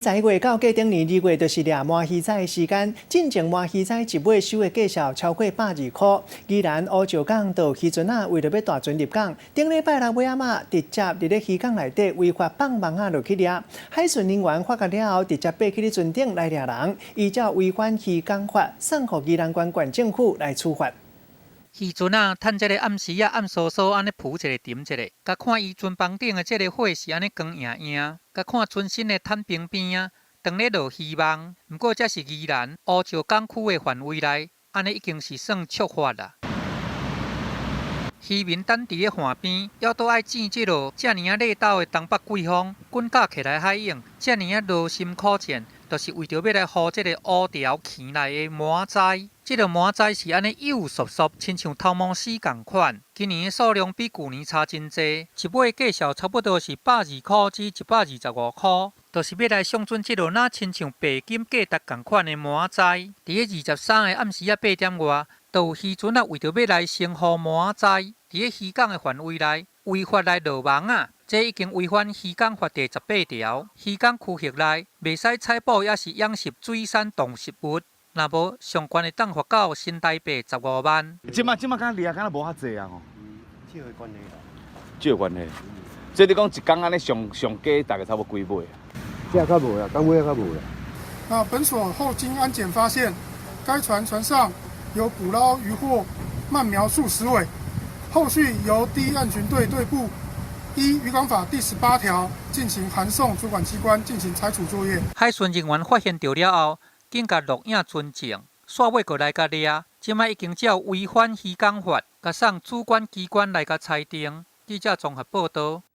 十一月到過頂年2月，就是掠鰻魚仔的時間。進前鰻魚仔一尾收的價數超過120箍。宜蘭烏石港就有漁船仔為著欲大船入港，頂禮拜六尾仔仔直接佇咧漁港內底違法放網仔落去掠。海巡人員發覺了後，直接爬去咧船頂來掠人，依照違反漁港法，送予宜蘭縣縣政府來處罰。漁船仔趁這個暗時仔暗嗖嗖按呢浮一下沉一下，共看伊船枋頂的這个火是按呢光焱焱，共看船身的坦平邊仔，當咧落漁網。毋過這是宜蘭烏石港區的範圍內，按呢已經是算觸法啦。漁民等佇咧岸邊，猶閣愛糋這落遮爾仔禮斗的東北季風，滾甲起來海湧，遮爾仔勞心苦戰，就是為著欲來捕這个烏條墘內的鰻仔。這个鰻仔是按呢幼索索，親像頭毛絲仝款。今年的數量比舊年差真濟，一尾價數差不多是120箍至125箍，就是欲來上準這落若親像白金價值仝款的鰻仔。佇咧23個暗時仔8點外，就有漁船仔為著欲來先捕鰻仔，佇咧漁港的範圍內違法來落網仔，這已經違反漁港法第18條。漁港區域內袂使採捕抑是養殖水產動植物。若無上懸會當罰到新台幣15萬。這馬這馬敢掠敢若無遐濟啊吼。這有關係啦。這有關係。所以你講一工按呢上上低大概差不多幾尾啊？這較無啦，港尾較無啦。那本所後經安檢發現，該船船上有捕撈漁獲鰻苗數十尾，後續由第一岸巡隊隊部依漁港法第18條進行函送主管機關進行拆除作業。海巡人員發現著了後，緊共錄影存證，煞尾閣來共掠，這擺已經照違反漁港法，共送主管機關來共裁定。記者綜合報導。